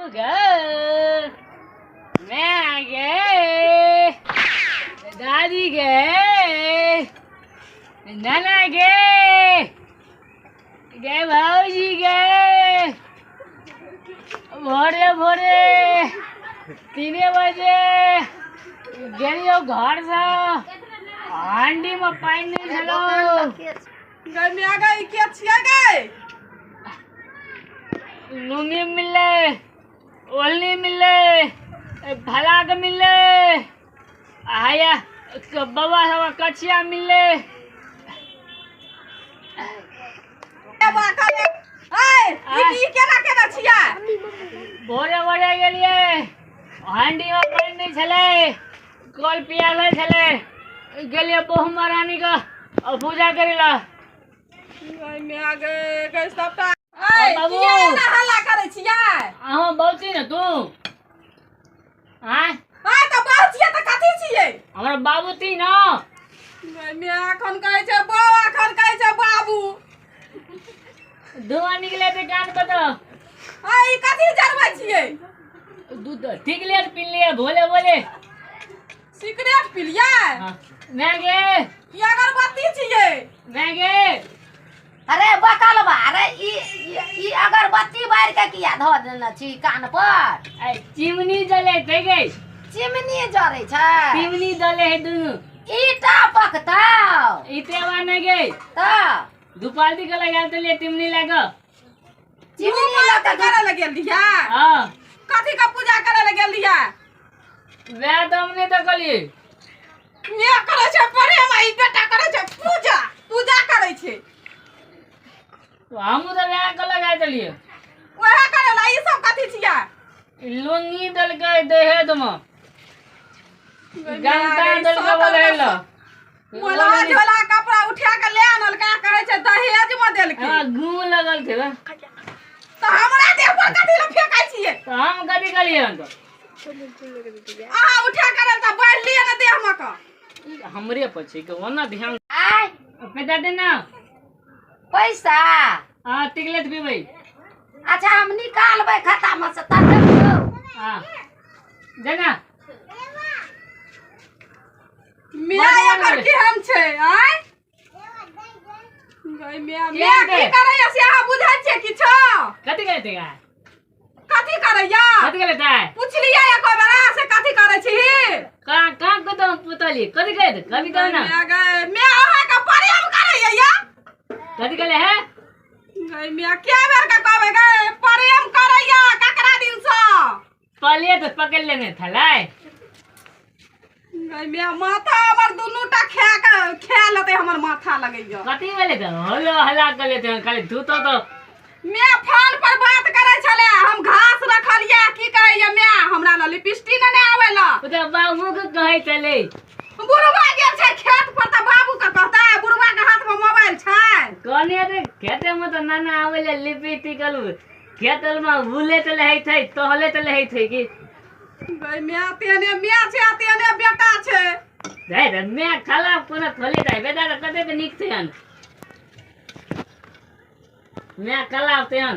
गे, मैं गे, दादी गे, नाना गे, गे भाऊजी गे, भोरे भोरे 3 बजे गेलियो घर से, हांडी में पानी नहीं छलो। गई मैं गई के छियै गई? लुंगी मिले, ओलनी मिले, भलाक मिले, आया बाबा सब कछिया मिले। ई केना केना छियै? भोरे भोरे गेलियै, हांडी में पानि नहीं छलै, कल पियासल छलै, गेलियै बहुमा रानी के पूजा करे ला। गई मैं गई गई सबटा ऐ बाबू। किया एना हल्ला करै छियै? अहाँ बहु ने तू? आँय? आँय तऽ बहु छियै तऽ कथी छियै? हमर बाबू ती न। गई मैं एखन कहै छै बौ, एखन कहै छै बाबू। धुआं निकले ते कान पर तो। आँय ई कथी जरबै छियै? दूध ठीक ले पी लिए भोले भोले। सिगरेट पिलियै? हाँ। मैं गे। ई अगरबत्ती छियै? मैं गे। अरे बकलबा, अरे ई ई अगरबत्ती बारि के किया धऽ देने छी कान पर? ऐ चिमनी जले थे गे। चिमनी जरै छै? चिमनी जले है दुनू। ईटा पकतौ? ईटे बने गे। तऽ दुपालती के लगा देलियै चिमनी लगा। चिमनी लऽ के करे लए गेल रहियै? हाँ। कथी के पूजा करे लए गेल रहियै? वएह तऽ हम नहि देखलियै। मे करै छै प्रेम आ ई बेटा करै छै पूजा, पूजा करै छै। हमहूँ तऽ वएह के लगा देलियै। वएह करे ला। ई सब कथी छियै? लुंगी देलकै दहेज मे, गमछा देलकै बोलै लए। मोला झोला कपड़ा उठा के ले आनलकै, कहै छै दहेज मे देलकै। हमरा गुम लगल छै बा। तऽ हमरा देह पर कथी लए फेकै छियै? तऽ हम कथी कहलियै हन तऽ? अहाँ उठा के लेल तऽ बाढ़ि लिअ ने देह मे कऽ। ई हमरे पर छै के ओना ध्यान। आय पैसा दे ना। पैसा? हाँ, टिकलेट पीबै। अच्छा हम निकालबै खाता मे से तब देबौ। हाँ दे ना। माय एकर केहन छै? आय गई माय, माय की करैया से अहाँ बुझै छियै किछो? कथी करै छै? कथी करैया? कथी करै छै? पुछलियै एको बेरा से कथी करै छी? कहाँ कहाँ कतौ पुतली कथी करै छै? कभी कहो ना। माय गई माय, अहाँके प्रेम करैया या? कथी कहले है? गई माय, के बेर के कहबै गई प्रेम करैया ककरा दिन सँ? पहले तो पकड़ लेने थलै। गई माय, माथा हमर दुनू टा खा के खा लेतै, हमर माथा लगैया। कथी भेलै तऽ हल्ला हल्ला कर लेते हैं खाली धूतो तो। मैं फोन पर बात करै छलै, हम घास रखलियै, की कहैया मैं हमरा लए लिपस्टिक ने आबै ला। ओ तऽ बाबू के कहै छलै। बुढ़वा गेल छै खेत पर तऽ बाबू के कहतै? बुढ़वा के हाथ में मोबाइल छै। कहने रे खेते में तऽ नाना आबै ले लिपस्टिक खेत में बुले तऽ रहै छै, टहले तऽ रहै छै की। गई मैं तेने मैं छै तेने बेटा छै। रे रे मैं खाला कोनो थोले जाय, बेटा तऽ कतेक नीक छै हन। मैं कला तेहन।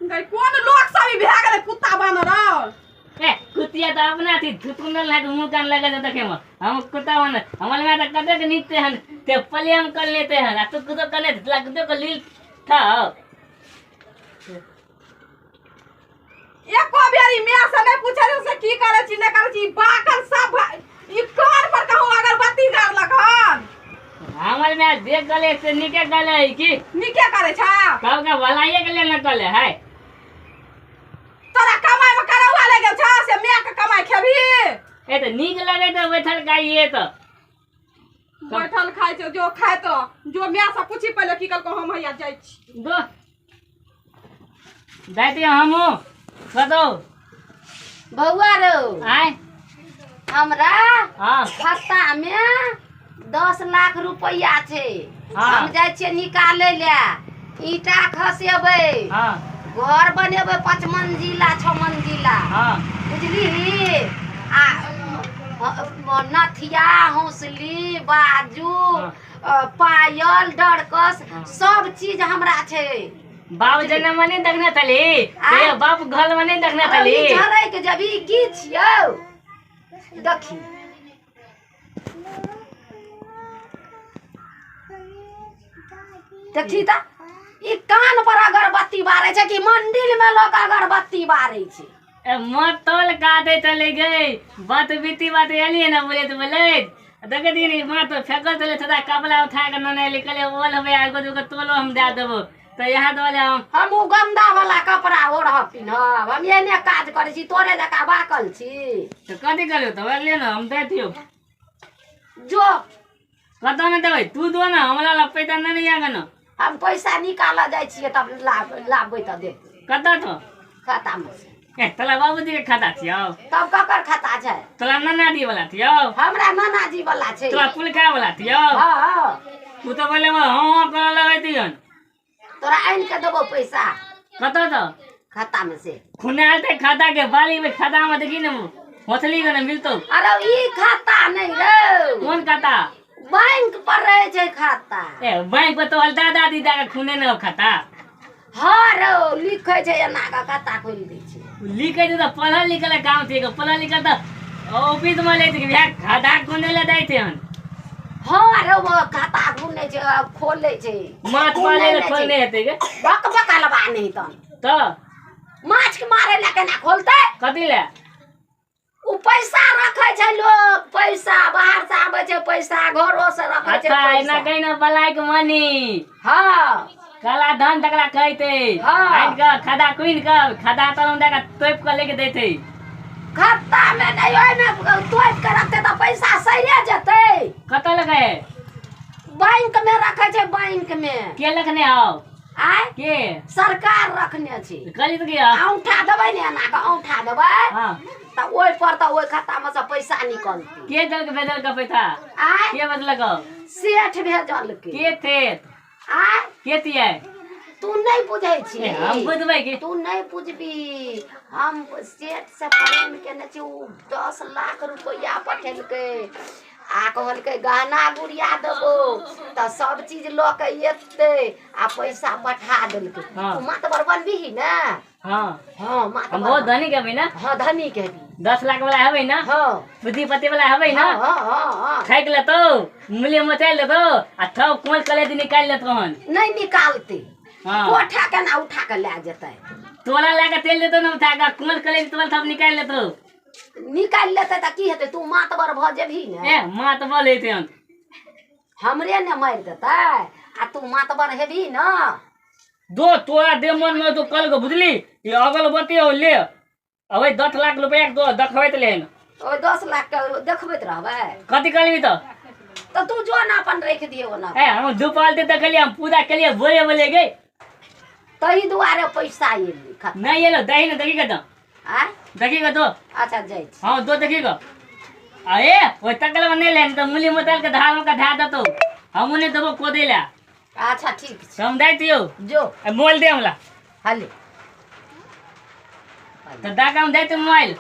गई कोन लोक सब ई भए गेलै कुत्ता बानर और? ए कुतिया तऽ अपना थी थुथुनल है मुंह कान लगे छै देखे में। हम कुत्ता बानर हमर मैं तऽ कतेक नीक छै हन, ते प्रेम कर लेते हन आ तू कुतो कने तला कुतो के लील था। एको बेरी मैं से नहीं पूछे से की करे छी नहीं करे छी, बाकल सब ई कान पर कहूं अगरबत्ती गाड़लक हन। हमर मैं देख गले से नीके गले है की? नीके करे छा? तब के भलाइए के लेल न कले है। तोरा कमाई में करौआ लग गेल छा से मैं के कमाई खेबी? ए तऽ नीक लगे तऽ बैठल खाइए तऽ। बैठल खाइ छै जो खाइत रह, जो my से पूछी पहिले की कहलको, हम हैया जाइ छी। दो जाइते हमहूँ कतौ। बौआ रौ। आय। हमरा हाँ। खाता में 10 लाख रुपया छै। हाँ। हम जाइ छियै निकालै लए, ईटा खसेबै। हाँ। घर बनेबै 5 मंजिला 6 मंजिला। हाँ। बुझलिही? आ नथिया हौसली बाजू हाँ। पायल डरकस हाँ। सब चीज हमरा छै। बाप जनम में नहीं देखने थली ते बाप घर में नहीं देखने थली। झरै के जब ई की छियौ देखी देखी त ई कान पर अगरबत्ती बारै छै कि मंदिर में लोग अगरबत्ती बारै छै। ए मत तोल काटे चले गए बात बीती बात एलिए ना बोले तो बोले देखे दी मां तो फेकल चले थोड़ा कपड़ा उठा के नने निकले ओल हवे आगो दुगो तोलो हम दे देबो तो यहाँ तो हम उ गंदा वाला कपड़ा ओढ़ब पिन्हब हम एने काज करै छी तोरे जकाँ बाकल छी। तो कथी करियो तो ले ना हम दे दियो जो कत में देबै तू दो ना हमरा ला पैसा नहीं आगे ना हम पैसा निकाल जाइ छियै तब लाबबै त दे कत तो खाता में से। ए तोला बाबूजी के खाता छियौ तब ककर खाता छै? तोला नानाजी वाला छियौ। हमरा नानाजी वाला छै। तोला पुलका वाला छियौ। हां तू तो बोले हां करऽ लगै दियन तोरा आनि के देबौ पैसा। कत तो खाता में से खुनाल ते खाता के बाली में खाता में देखी न मछली के न मिलतो। अरे ई खाता नहीं रे। कोन खाता? बैंक पर रहे छै खाता। ए बैंक पर तो दादा दादी के खुने न खाता। हां रे लिखै छै एना के खाता खोलि दै छै। लिखै छै त पढ़ल लिखल काम छै पढ़ल लिखल त ऑफिस में ले छै भैया खाता खुने ले दै छै हन। हां रे वो खाता खुने छै खोले छै माछ मारे ले खोलने हेतै के बक बकलबा नहीं तन त माछ के मारे ला केना खोलतै? कथी ले? उ पैसा रखै छै लोग पैसा बाहर से आबै छै पैसा घरो से रखै छै अच्छा पैसा। एना कहीं ना ब्लैक मनी। हां काला धन तकरा कहते। हां आनि के खाता खुनि के खाता तलम दे के तोप के लेके देते। खाता में नहीं ओइ में तोप के रखते त पैसा सड़े जेतै। कत लगे? बैंक में रखै छै बैंक में। के लखने आओ? आय के सरकार रखने छै। कहली त के औंठा देबै ने एना के औंठा देबै। हां त ओइ पर त ओइ खाता में से पैसा निकलतै। के दलक भेजल के पैसा? आय के बदलक? सेठ भेजल के थे? आय के तियै? तू नहीं बुझै छी। हम बुझबै की? तू नहीं बुझबी। हम सेठ से प्रेम केने छी उ 10 लाख रुपया पठेलकै आ कहलकै गहना गुड़िया देबो त सब चीज ल के एतै आ पैसा पठा देलकै। हाँ। तू मातबर बनबिही ने? हां हां मातबर। हम बहुत धनी के हेबै ना? हां धनी के हेबी। 10 लाख वाला हेबै ना? हां बुद्धिपति वाला हेबै ना? हां हां हां ठकि लेतौ मूल्य मचाइ लेतौ आ थौ कोन कलेजी निकालि लेतौ हन। नहीं निकालतै। हां कोठा केना उठा के लए जेतै? तोरा लए के चलि जेतौ ने उठा के कोन कलेजी तोरा सब निकालि लेतौ। निकालि लेतै त की हेतै? तू मातबर भ जेबही ने? ए मातबर हेतै हन। हमरे ने मारि देतै आ तू मातबर हेबही न? दो तोरा दे मन में तो कल के बुझली ई अगरबत्ती हो ले अबै 10 लाख रुपया के दो देखबैत लेन। ओइ 10 लाख के देखबैत रहबै? कथी कहलबी त? त तू जो ना अपन रख दियो ना। ए हम दुपाल दे देखलिए हम पूजा केलिए बोले बोले गई तही दुआरे पैसा एली खाता। नहीं एलो दही ने देखी के दो। आ देखी के दो। अच्छा जाइ छी। हां दो देखी के आ ए ओइ तकल में नहीं लेन त मूली मोतल के धार में के धा देतो हम ने देबो कोदे ला। अच्छा ठीक छै हम दै दियो जो मोबाइल दे हमरा। हाले त दा काम दै त मोबाइल।